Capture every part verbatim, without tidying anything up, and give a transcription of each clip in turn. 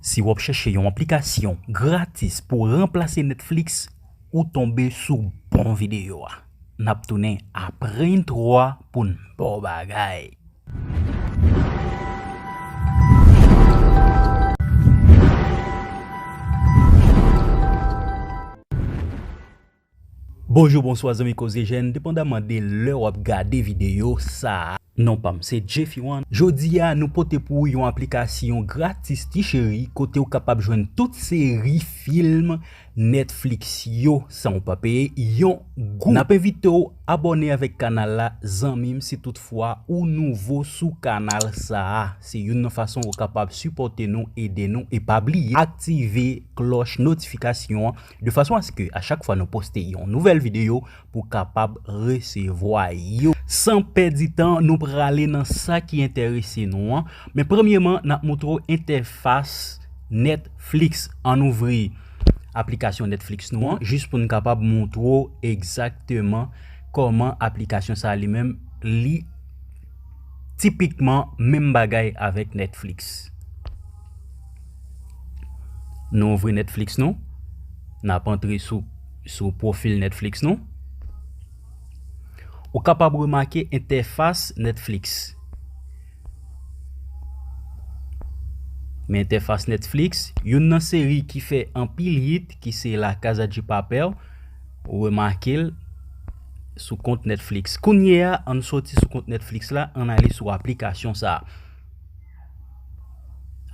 Si w ap chèche yon aplikasyon gratis pou ranplase Netflix, ou tonbe sou bon videyo a. N ap tounen apre entwo a pou n ba w bagay. Bonjou, bonswa, zanmi Koze Jèn, depandaman de lè w ap gade videyo sa a. Non pa m se Jeffy One. Jodi a, nou pote pou ou yon aplikasyon gratis ti cheri, kote w kapab jwenn tout seri fim Netflix yo san w pa peye yon goud. N ap envite w abòne avèk kanal la, zanmi m, si toutfwa ou nouvo sou kanal sa a. Se youn nan fason ou kapab sipòte nou, ede nou, e pa bliye aktive klòch notifikasyon an de fason aske a chak fwa nou poste yon nouvèl videyo, pou kapab resevwa yo. San pèdi tan, nou prale nan sa ki enterese nou an. Men premyeman, n ap montre w entèfas Netflix. Ann ouvri aplikasyon Netflix nou an, jis pou n kapab montre w egzakteman kòman aplikasyon sa a li menm, li tipikman menm bagay avèk Netflix. Nou ouvri Netflix nou. N ap antre sou, sou pwofil Netflix nou. Ou kapab remake entèfas Netflix. Men entèfas Netflix, youn nan seri ki fè anpil hit, ki se La Casa de Papel, ou remake l sou kont Netflix. Kounye a, ann soti sou kont Netflix la, ann ale sou aplikasyon sa a.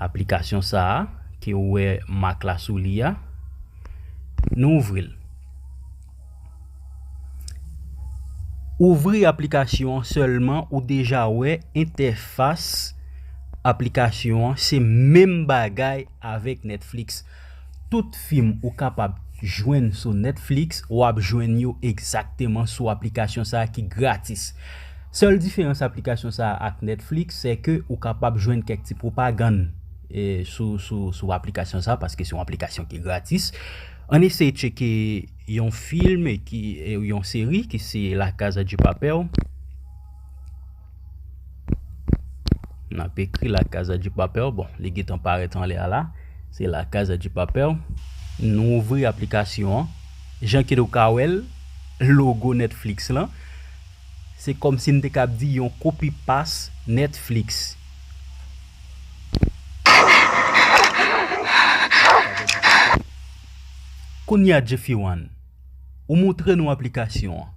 Aplikasyon sa a, ke ou wè mak la sou li a, nou ouvri l. Ouvri aplikasyon an sèlman, ou deja wè entèfas aplikasyon an, se menm bagay avèk Netflix. Tout fim ou kapab jwenn sou Netflix, w ap jwenn yo egzakteman sou aplikasyon sa a ki gratis. Sèl diferans aplikasyon sa a ak Netflix, se ke ou kapab jwenn kèk ti pwopagann, e, sou, sou, sou aplikasyon sa a, paske se yon aplikasyon ki gratis. Ann eseye tcheke yon fim ki, e, yon seri ki se La Casa de Papel. N ap ekri La Casa de Papel. Bon, li gentan parèt anlè a la. Se La Casa de Papel. Nou ouvri aplikasyon an. Jan ke nou ka wè l, logo Netflix lan. Se kòmsi n te kab di yon kopi pas Netflix. Kounye a, Jeffy One, ou montre nou aplikasyon an.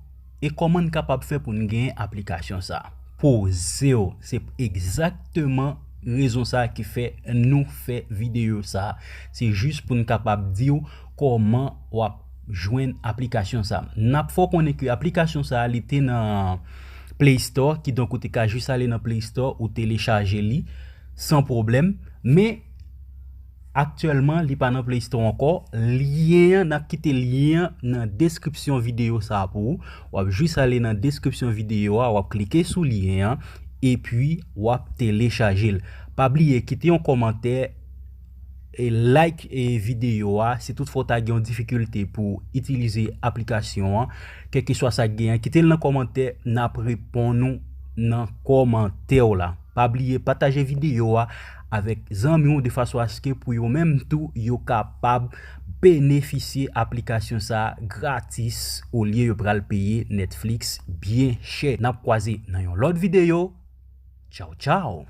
E kòman n kapab fè pou n genyen aplikasyon sa a? Poze w, se egzakteman rezon sa a ki fè nou fè videyo sa a. Se jis pou n kapab di w kòman w ap jwenn aplikasyon sa a. N ap fè w konnen ke aplikasyon sa a, li te nan Play Store, kidonk ou te ka jis ale nan Play Store, ou telechaje li san pwoblèm. Men, aktyèlman, li pa nan Play Store ankò. Lyen an, n ap kite lyen an nan deskripsyon videyo sa a pou ou. W ap jis ale nan deskripsyon videyo a, w ap klike sou lyen an, epi w ap telechaje l. Pa bliye, kite yon kòmantè, e like, e, videyo a. Si toutfwa w ta gen yon difikilte pou itilize aplikasyon an, kèlkeswa sa k genyen, kite l nan kòmantè, n ap reponn ou nan kòmantè w la. Pa bliye pataje videyo a avèk zanmi w de fason aske pou yo menm tou yo kapab benefisye aplikasyon sa a gratis olye yo pral peye Netflix byen chè. N ap kwaze nan yon lòt videyo. Tchaw, tchaw!